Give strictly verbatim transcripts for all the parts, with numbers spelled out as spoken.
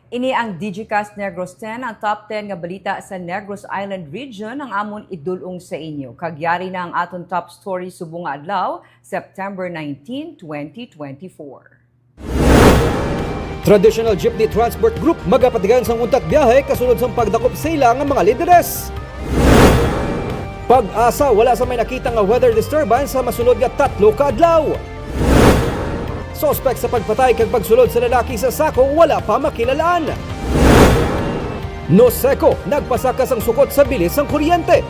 Ini ang Digicast Negros ten, ang top ten nga balita sa Negros Island Region ang amon idul-ong sa inyo. Kag yari na ang aton top story subong nga adlaw, September nineteen, twenty twenty-four. Traditional Jeepney Transport Group magapatigayon sang untat biyahe kasunod sang pagdakop sa ila nga mga lideres. Pag-asa, wala sa may nakita nga weather disturbance sa masunod nga tatlo ka adlaw. Suspek sa pagpatay kag pagsulod sa lalaki sa sako wala pa makilalaan. Noseco nagpasaka sang sukot sa bilis sang kuryente.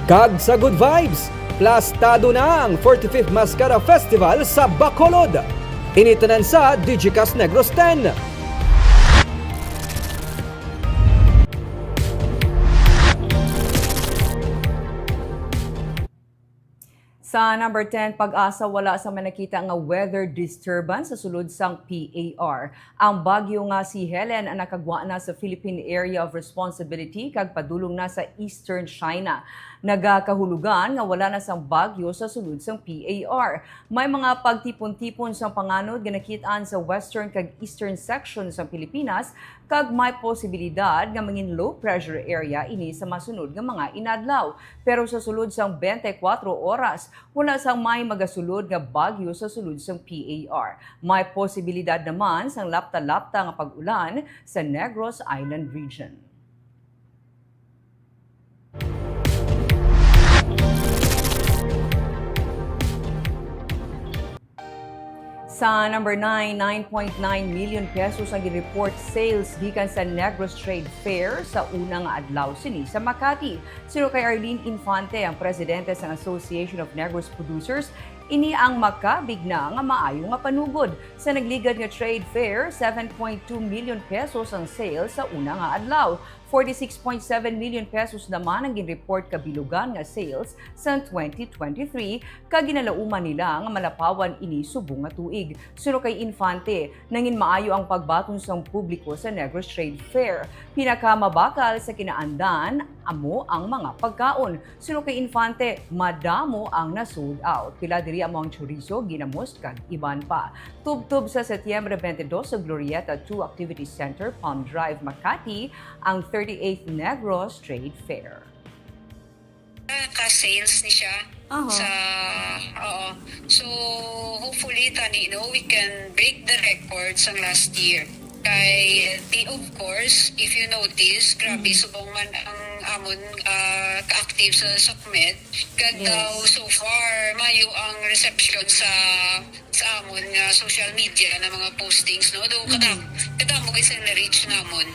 Kag sa good vibes, plastado na ang forty-fifth Mascara Festival sa Bacolod. Ini tanan sa Digicast Negros ten. Sa number ten, pag-asa wala sa may nakita nga weather disturbance sa sulod sang P A R. Ang bagyo nga si Helen ang nakagwa na sa Philippine Area of Responsibility kag padulong na sa Eastern China. Nagakahulugan nga wala na sang bagyo sa sulod sang P A R. May mga pagtipon-tipon sang panganod nga nakit-an sa western kag eastern section sang Pilipinas, kag may posibilidad nga mangin low pressure area ini sa masunod nga mga inadlaw. Pero sa sulod sang twenty-four oras, wala sang may magasulod nga bagyo sa sulod sang P A R. May posibilidad naman sang lapta-lapta nga pag-ulan sa Negros Island Region. Sa number nine, nine point nine million pesos ang gin-report sales gikan sa Negros Trade Fair sa una nga adlaw sini sa Makati. Suno kay Arlene Infante, ang presidente sang Association of Negros Producers, ini ang makabig na nga maayo nga panugod. Sa nagligad nga trade fair, seven point two million pesos ang sales sa una nga adlaw. Forty-six point seven million pesos naman ang gin-report kabilugan nga sales sang twenty twenty-three, kag ginalauman nila nga malapawan ini subong nga tuig. Suno kay Infante, nangin maayo ang pagbaton sang publiko sa Negros Trade Fair. Pinakamabakal sa kinaandan amo ang mga pagkaon. Suno kay Infante, madamo ang na-sold out. Pila diri amo ang chorizo, ginamos, kag iban pa. Tubtob sa Setyembre twenty-two sa Glorieta two Activity Center, Palm Drive, Makati, ang thirty-eighth Negros Trade Fair. Ka-sales ni siya. Aha. Sa, oo. So, hopefully, tani, no, we can break the record sang last year. Kay, di, of course, if you notice, grabe, mhm, subong man ang amon, ah, ka-active sa SOCMED. Kag, yes, daw, so far, mayo ang reception sa, sa amon nga social media na mga postings, no? Though, mhm, kadam-, kadamo kay sa na-reach namon.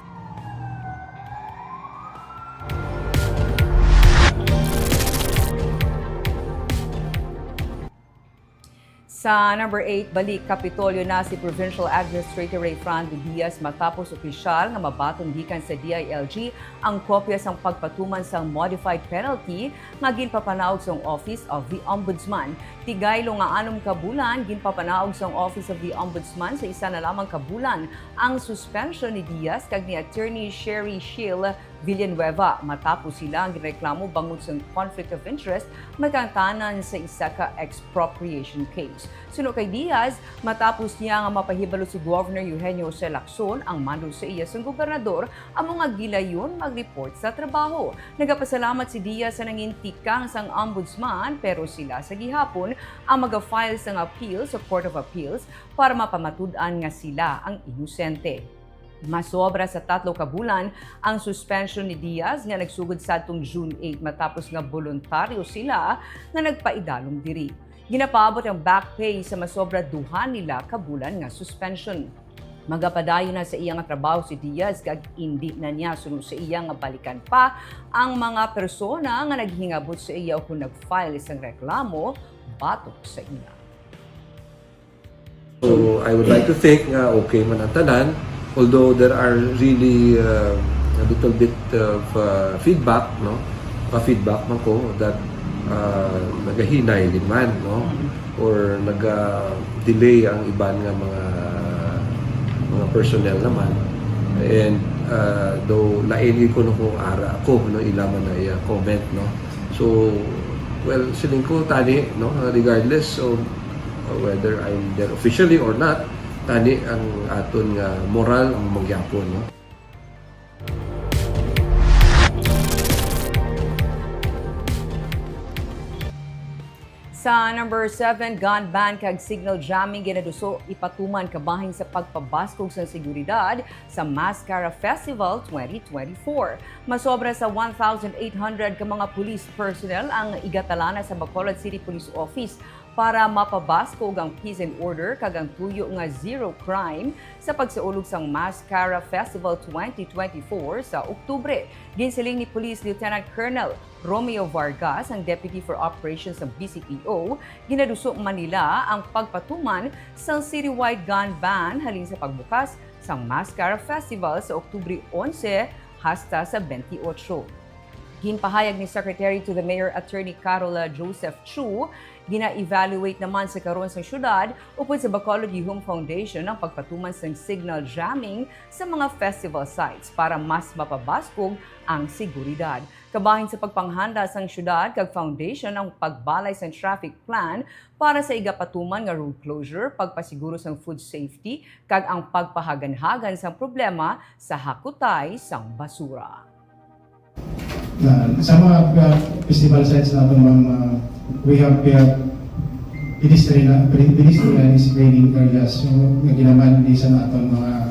Sa number eight, balik Kapitolyo na si Provincial Administrator Rayfrando Diaz matapos opisyal nga mabaton gikan sa D I L G ang kopya sang pagpatuman sang modified penalty nga ginpapanaog sang Office of the Ombudsman. Tigaylo nga anom ka bulan, ginpapanaog sang Office of the Ombudsman sa isa na lamang ka bulan ang suspension ni Diaz kag ni Attorney Sherry Shiel Villanueva matapos sila ang ginreklamo bangod sang conflict of interest may kaangtanan sa isa ka expropriation case. Suno kay Diaz, matapos niya nga mapahibalo si Governor Eugenio Jose Lacson, ang mando sa iya sang gobernador, amo nga gilayon mag-report sa trabaho. Nagapasalamat si Diaz sa nangin tikang sang ombudsman, pero sila sa gihapon ang maga-file sang appeal sa Court of Appeals para mapamatud-an nga sila ang inosente. Masobra sa tatlo ka bulan ang suspension ni Diaz nga nagsugod sadtong June eight matapos nga boluntaryo sila nga nagpaidalom diri. Ginapaabot ang back pay sa masobra duha nila ka bulan nga suspension. Magapadayon na sa iya nga trabaho si Diaz kag indi na niya suno sa iya nga balikan pa ang mga persona nga naghingabot sa iya o kon nag-file sang reklamo batok sa iya. So, I would like to think nga okay man ang tanan, although there are really, uh, a little bit of, uh, feedback, no? Pa-feedback man ko that, uh, nagahinay din man, no? Or naga-delay ang iban nga mga, mga personnel naman. And, uh, though lain gyud kuno kung ara ko, no, ila man na iya comment, no? So, well, siling ko tani, no, regardless of, uh, whether I'm there officially or not, Tani ang aton nga moral ang mangyapon, no? Sa number seven, gun ban kag signal jamming ginaduso ipatuman kabahin sa pagpabaskog sang seguridad sa Mascara Festival twenty twenty-four. Masobra sa one thousand eight hundred ka mga police personnel ang igatalana sa Bacolod City Police Office para mapabaskog ang peace and order kag ang tuyo nga zero crime sa pagsaulog sang Mascara Festival twenty twenty-four sa Oktubre. Ginsiling ni Police Lieutenant Colonel Romeo Vargas, ang Deputy for Operations sa B C P O, ginaduso man nila ang pagpatuman sang citywide gun ban halin sa pagbukas sang Mascara Festival sa Oktubre onse hasta sa twenty-eight. Ginpahayag ni Secretary to the Mayor Attorney Carola Joseph Chu, gina-evaluate naman sa karon sang syudad upod sa Bacolod Yihum Foundation ang pagpatuman sang signal jamming sa mga festival sites para mas mapabaskog ang seguridad. Kabahin sa pagpanghanda sang syudad kag foundation ang pagbalay sang traffic plan para sa igapatuman nga road closure, pagpasiguro sang food safety, kag ang pagpahaganhagan sang problema sa hakutay sang basura. Na, sa mga uh, festival sites naton, ma'am, uh, we have uh, pedestrian, pedestrian screening areas, so, nga ginaman ni sa naton mga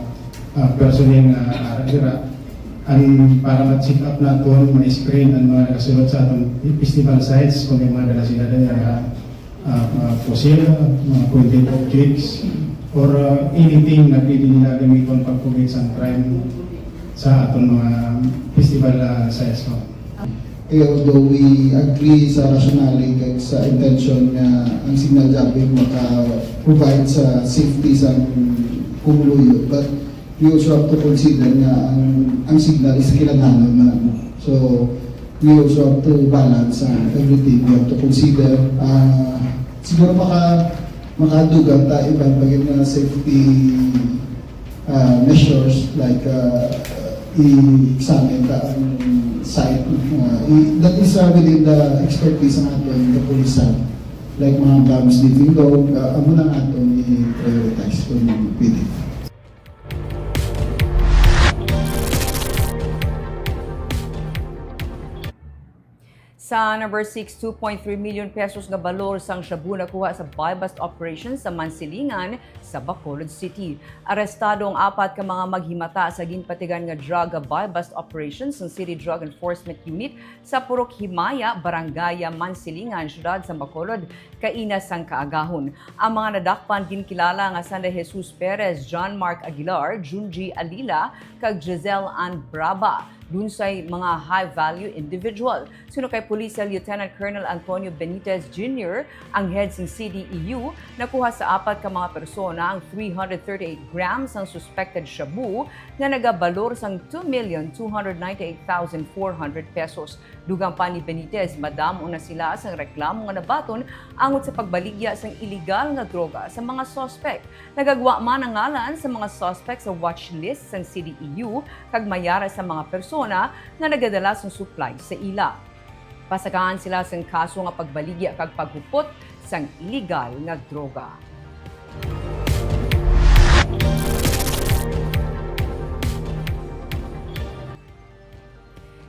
uh, personnel nga ara dira. And para ma-check up naton, ma-screen ang mga nagasulod sa aton festival sites kung may mga dala sila dala nga uh, mga fossil, mga pointed objects, or uh, anything na pwede nila gamiton pagkugit sa crime sa aton mga festival uh, sites, ma'am. Eh, although we agree sa rationale kag sa intention nga ang signal jamming maka-provide sa safety sa pumuluyo, but we also have to consider nga ang, ang signal is kinahanglan man. So, we also have to balance uh, everything. We have to consider, uh, siguro maka, makadugang ta iban pa gid nga safety uh, measures like uh, i-examine ta ang site. Uh, i- that is uh, within the expertise ng aton kapulisan. Like mga bomb sniffing dog, uh, amo na ang aton i-prioritize kung pwede. Sa number six, two point three million pesos nga balor sang shabu nakuha sa buy-bust operation sa Mansilingan sa Bacolod City. Arestado ang apat ka mga maghimata sa ginpatigan nga drug buy-bust operation sang City Drug Enforcement Unit sa Purok Himaya, Barangay Mansilingan, Siyudad sa Bacolod, kaina sang kaagahon. Ang mga nadakpan ginkilala nga sanda Jesus Perez, John Mark Aguilar, Junji Alila, kag Giselle Ann Braba. Lunsay mga high-value individual. Suno kay Police Lieutenant Colonel Antonio Benitez Junior, ang head sang C D E U, nakuha sa apat ka mga persona ang three hundred thirty-eight grams sang suspected shabu nga nagabalor sang two million two hundred ninety-eight thousand four hundred pesos. Dugang pa ni Benitez, madamo na sila sang reklamo nga nabaton angot sa pagbaligya sang iligal nga droga sa mga suspect. Nagagwa man ang ngalan sa mga suspect sa watch list sang C D E U kag may ara sa mga persona nga nagadala sang supply sa ila. Pasakahan sila sang kaso nga pagbaligya kag paghupot sang iligal nga droga.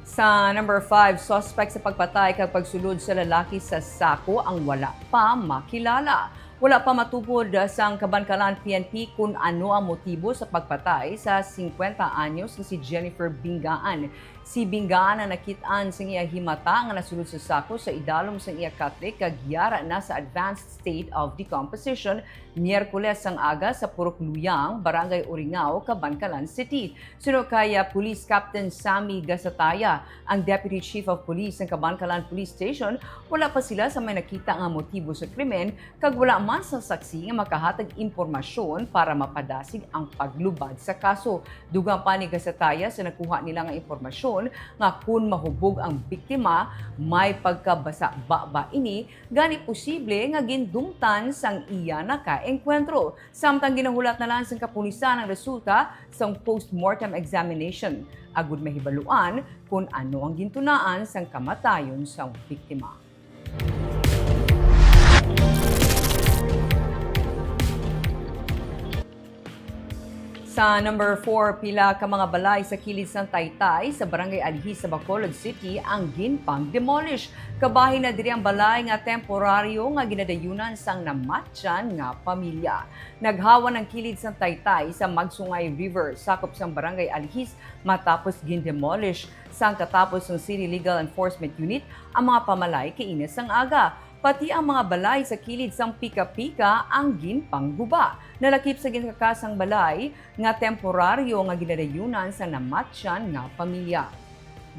Sa number five, suspect sa pagpatay kag pagsulod sa lalaki sa sako ang wala pa makilala. Wala pa matupod sang Kabankalan P N P kon ano ang motibo sa pagpatay sa singkwenta anyos nga si Jennifer Bingaan. Si Bingaan ang nakit-an sang iya himata nga nasulod sa sako sa idalom sang iya Catholic kag yara na sa advanced state of decomposition Miyerkules sang aga sa Purok Luyang, Barangay Uringao, Kabankalan City. Suno kay, ah, Police Captain Sammy Gasataya, ang Deputy Chief of Police sang Kabankalan Police Station, wala pa sila sa may nakita nga motibo sa krimen kag wala man sa saksi nga makahatag impormasyon para mapadasig ang paglubad sa kaso. Dugang pa ni Gasataya sa nakuha nila nga impormasyon nga kun mahubog ang biktima, may pagkabasa-baba ini, gani posible nga gindumtan sang iya na ka engkwentro. Samtang ginahulat na lang sang kapulisan ang resulta sang postmortem examination, agud mahibaluan kon ano ang gintunaan sang kamatayon sang biktima. Sa number four, pila ka mga balay sa kilid sang Taytay sa Barangay Alihis sa Bacolod City ang ginpang-demolish. Kabahin na diri ang balay nga temporaryo nga ginadayunan sang namatyan nga pamilya. Naghawan ang kilid sang Taytay sa Magsungay River, sakop sang Barangay Alihis, matapos gin-demolish sang katapos sang City Legal Enforcement Unit ang mga pamalay kaina sang aga. Pati ang mga balay sa kilid sang Pika-Pika ang ginpangguba. Nalakip sa ginkakas ang balay nga temporaryo nga ginadayunan sang namatyan nga pamilya.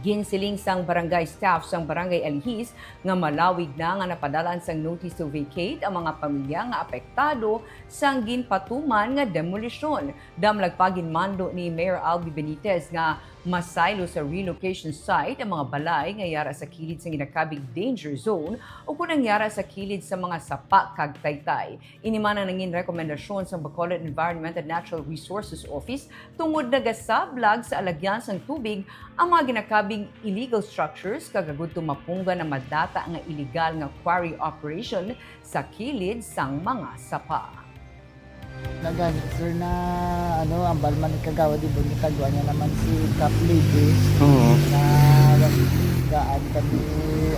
Ginsiling sang barangay staff sang Barangay Alihis nga malawig na nga napadalan sang notice to vacate ang mga pamilya nga apektado sang ginpatuman nga demolisyon. Damlag pa, ginmando ni Mayor Albee Benitez nga masaylo sa relocation site ang mga balay nga yara sa kilid sang ginakabig danger zone o kon ang yara sa kilid sa mga sapa kag taytay. Ini man ang nangin rekomendasyon sang Bacolod Environment and Natural Resources Office tungod nagasablag sa alagyan sang tubig ang mga ginakabing illegal structures kag agudto mapunggan ang madata nga illegal nga quarry operation sa kilid sang mga sapa. Nagani, sir, na ano, ang balman ni Kagawad Ibon, gitaguan niya naman si Cap Lady Oo. na gaan kami,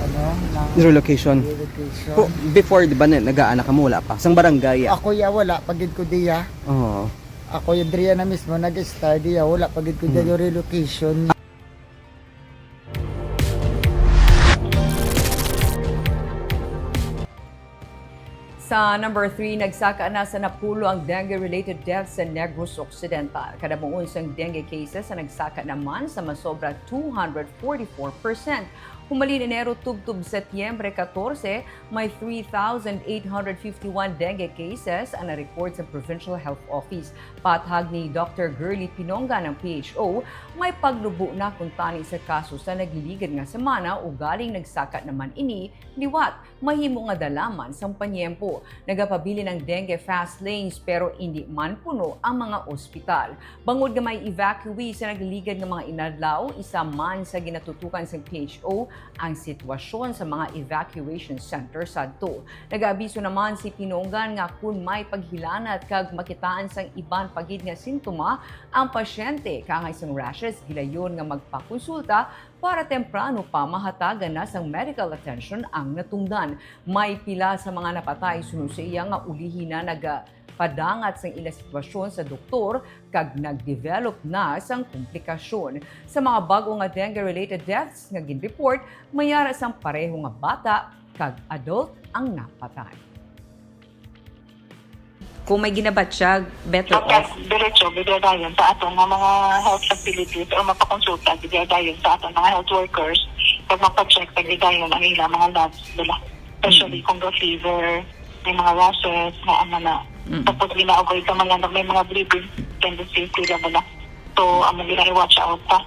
ano, ng Relocation. Relocation. Ko, before, di ba, na, nagaan na kamo, wala pa? Sang barangay, ah. Ako ya, wala pa gid ko diya. Oo. Ako ya, diriya na mismo nag-stay diya, wala pa gid ko diya yung relocation. Sa number three, nagsaka na sa napulo ang dengue-related deaths sa Negros Occidental. Kadamuon sang dengue cases sa nagsaka naman sa masobra two hundred forty-four percent. Humalin Enero tubtob Setyembre catorce, may three thousand eight hundred fifty-one dengue cases ang na-report sa Provincial Health Office. Pathag ni Doctor Girly Pinonga ng P H O, may paglubo na kuntani sa kaso sa nagliligad nga semana, ugaling nagsaka naman ini liwat. Mahimo nga dalaman sang panyempo. Nagapabilin ang dengue fast lanes pero indi man puno ang mga ospital. Bangod nga may evacuee sa nagligad nga mga inadlaw, isa man sa ginatutukan sang P H O ang sitwasyon sa mga evacuation center sadto. Nagaabiso naman si Pinongan nga kun may paghilanat kag makitaan sang iban pa gid nga sintoma ang pasyente, kaangay sang rashes, gilayon nga magpakonsulta para temprano pa mahatagan na sang medical attention ang natungdan. May pila sa mga napatay suno sa iya nga ulihi na nagapadangat sang ila sitwasyon sa doktor kag nagdevelop na sang komplikasyon. Sa mga bag-o nga dengue-related deaths nga ginreport, may ara sang pareho nga bata kag adult ang napatay. Kung may ginabatyag, better Dapat off. diretso, gidadayon sa aton nga mga health facilities o mapakonsulta, gidadayon sa aton mga health workers pag mapacheck, pag gidayon ang ilang mga labs nila. Especially kung ga-fever, may mga rashes, na ano na. Mm. Tapos gina-avoid sa mga may mga bleeding tendencies sila nila. So, amo gina-watch out pa.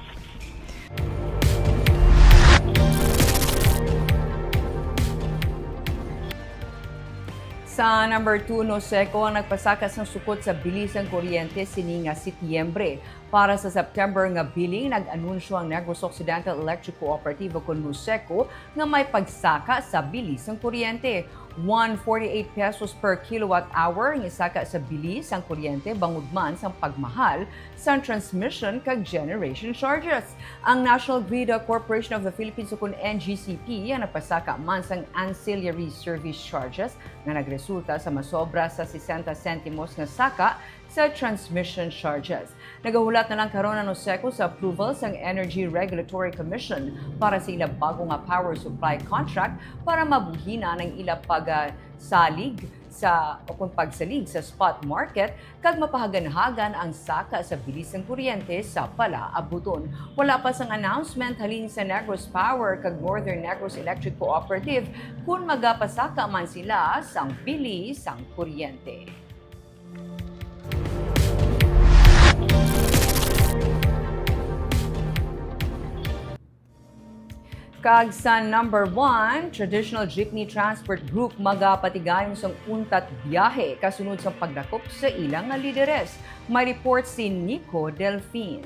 Sa number two, NOSECO ang nagpasaka sang sukot sa bili sang kuryente sini nga Setyembre. Para sa September nga billing, nag-anunsyo ang Negros Occidental Electric Cooperative o kon NOSECO nga may pagsaka sa bili sang kuryente. One forty-eight pesos per kilowatt hour ang isaka sa bili sang kuryente bangod man sang pagmahal sang transmission kag generation charges. Ang National Grid Corporation of the Philippines o kon N G C P ang nagpasaka man sang ancillary service charges nga nagresulta sa masobra sa sesenta sentimos nga saka sa transmission charges. Nagahulat na lang karon ang NOSECO sa approval sang Energy Regulatory Commission para sa ila bago nga power supply contract para mabuhinan ang ila pagasalig sa, o kon pagsalig sa spot market kag mapahaganhagan ang saka sa bili sang kuryente sa palaabuton. Wala pa sang announcement halin sa Negros Power kag Northern Negros Electric Cooperative kon magapasaka man sila sang bili sang kuryente. Kag sa number one, traditional jeepney transport group magapatigayon sang untat biyahe kasunod sang pagdakop sa ila nga lideres. May report si Nico Delfin.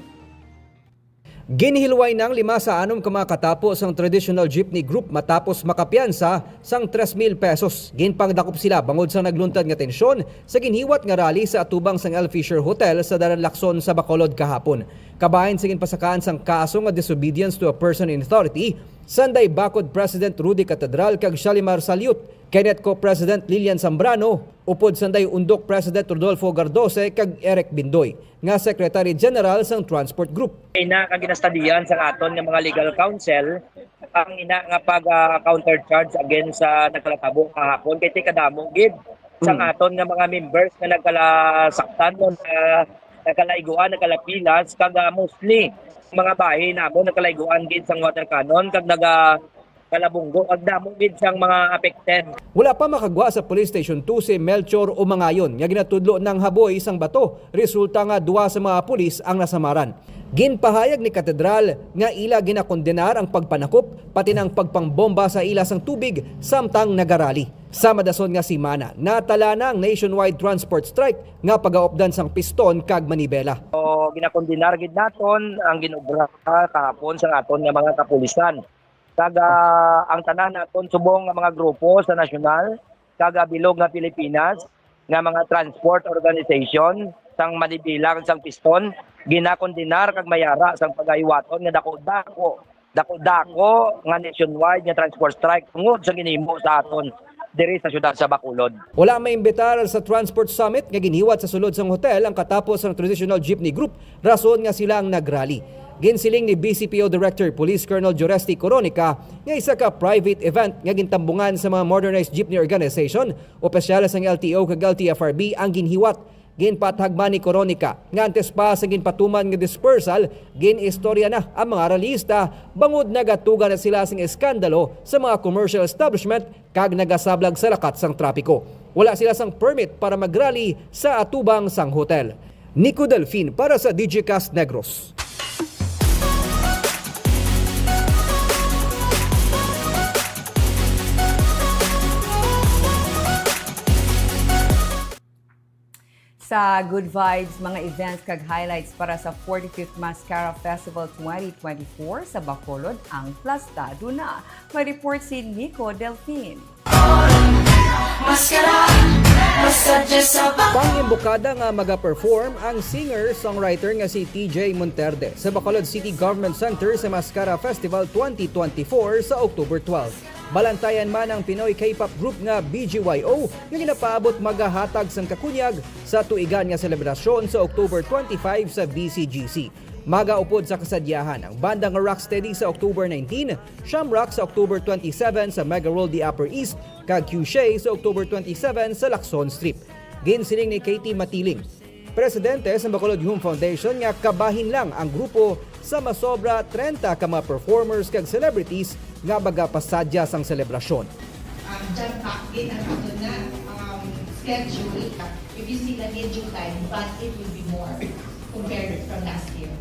Ginhilway na ang lima sa anom ka mga katapo sang traditional jeepney group matapos makapiyansa sang tres mil pesos. Ginpangdakop sila bangod sa nagluntad nga tensyon sa ginhiwat nga rally sa atubang sang El Fisher Hotel sa Dalan Lacson sa Bacolod kahapon. Kabahin sa ginpasakaan sang kaso nga disobedience to a person in authority, sanday bakod President Rudy Catedral kag Shalimar Saliut, Kenneth Co-President Lilian Zambrano, upod sanday Undok President Rodolfo Gardose kag Eric Bindoy, nga Secretary General sang Transport Group. Ina nga ginastadian sang aton nga mga legal counsel ang ina nga pag, ah, countercharge against sa nagkalatabo kahapon, kay ti kadamo gid sang Hmm. aton nga mga members nga nagkalasaktan, no, na nagkalaiguan, nagkalapilas, kag, ah, mostly mga bahin namon nagkalaiguan gid sang water cannon kag naga kalabunggo, kag damo gid sang mga affected. Wala pa makagwa sa Police Station two si Melchor Umangayon nga ginatudlo nang haboy sang bato, resulta nga duha sa mga pulis ang nasamaran. Ginpahayag ni Catedral nga ila ginakondenar ang pagpanakop, pati na ang pagpangbomba sa ila sang tubig samtang nagarali. Sa madason nga semana, natala na ang nationwide transport strike nga pagaupdan sang Piston kag Manibela. So, ginakondenar gid naton ang ginobra kahapon sa aton nga mga kapulisan. Kag, ah, ang tanan naton subong nga mga grupo sa nasyonal kag, ah, bilog nga Pilipinas nga mga transport organization sang Manibela kag sang Piston ginakondenar kag mayara sang pagahiwaton nga dako-dako, dako-dako nga nationwide nga transport strike tungod sa ginhimo sa aton diri sa siyudad sa Bacolod. Wala maimbitar sa Transport Summit nga ginhiwat sa sulod sang hotel ang katapos sang traditional jeepney group, rason nga sila ang nagrally. Ginsiling ni B C P O Director Police Colonel Joresti Coronica nga isa ka private event nga gintambungan sa mga modernized jeepney organization, opisyales sang L T O kag L T F R B ang ginhiwat. Ginpatagman ni Coronica nga antes pa sa ginpatuman nga dispersal, gin-istorya na ang mga rallyista bangod nagatuga na sila sing eskandalo sa mga commercial establishment kag nagasablag sa lakat sang trapiko. Wala sila sang permit para magrally sa atubang sang hotel. Nico Delfin para sa Digicast Negros. Sa Good Vibes, mga events kag highlights para sa forty-fifth Mascara Festival twenty twenty-four sa Bacolod ang plastado na. May report si Nico Delfin. Mascara, massage sa ba- Pangimbukada nga maga-perform ang singer-songwriter nga si T J Monterde sa Bacolod City Government Center sa Mascara Festival twenty twenty-four sa October twelve. Balantayan man ang Pinoy K-pop group nga B G Y O nga ginapaabot magahatag sang kakunyag sa tuigan nga selebrasyon sa October twenty-five sa B C G C. Magaupod sa kasadyahan ang banda nga Rocksteady sa October nineteen, Shamrock sa October twenty-seven sa Mega World The Upper East, kag Q Shea sa October twenty-seven sa Lacson Strip. Ginsiling ni Katie Matiling, presidente sa Bacolod Home Foundation, nga kabahin lang ang grupo sa masobra trenta ka mga performers kag celebrities nga magapasadya sang selebrasyon. Um, jam-packed din ang aton nga, um, schedule. If you see the Jeju time, but it will be more compared from last year.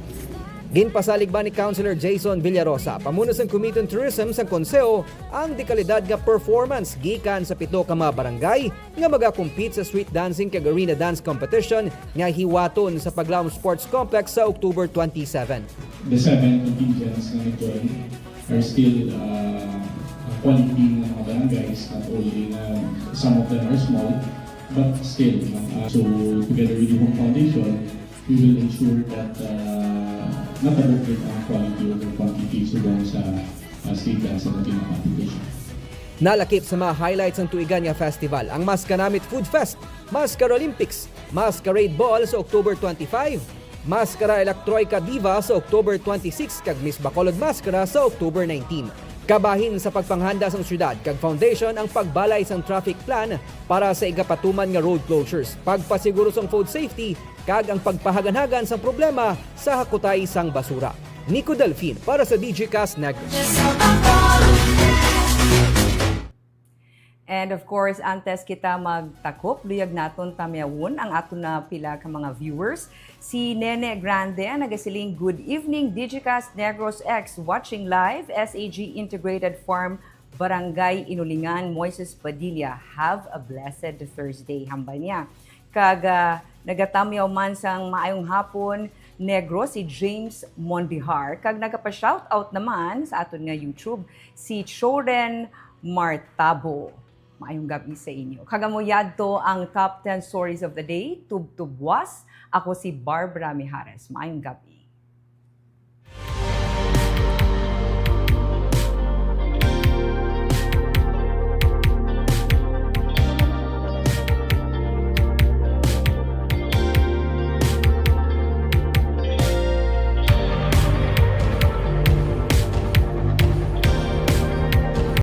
Ginpasalig man ni Councilor Jason Villarosa, pamuno sang Committee on Tourism sang Konseho, ang dekalidad nga performance gikan sa pito ka mga barangay nga magakompete sa street dancing kag arena dance competition nga hiwaton sa Paglaom Sports Complex sa October twenty-seven. The seven contingents na nag-join are still, uh, quality nga mga barangays, not only na some of them are small, but still, no? Uh, so, together with the Home Foundation, we will ensure that, uh, matabok gid ang quality over quantity subong sa, uh, state dance sa Laguna competition. Nalakip sa mga highlights sang tuigan nga festival ang Maskanamit Food Fest, Mascara Olympics, Masquerade Ball sa October twenty-five, Mascara Electroica Diva sa October twenty-six, kag Miss Bacolod Mascara sa October nineteen. Kabahin sa pagpanghanda sang syudad kag foundation ang pagbalay sang traffic plan para sa igapatuman nga road closures, pagpasiguro sang food safety, kag ang pagpahaganhagan sang problema sa hakutay sang basura. Nico Delfin para sa Digicast Negros. And of course, antes kita magtakop, luyag naton tamyawon ang aton na pila ka mga viewers. Si Nene Grande nagasiling, "Good evening, Digicast Negros X, watching live, S A G Integrated Farm, Barangay Inulingan, Moises Padilla. Have a blessed Thursday," hambal niya. Kag, ah, nagatamyaw man sang maayong hapon Negros si James Mondihar, kag nagapa-shoutout naman sa aton nga YouTube si Choren Martabo. Maayong gab-i sa inyo. Kag amo yadto ang top ten stories of the day, tubtubwas. Ako si Barbara Mijares. Maayong gab-i.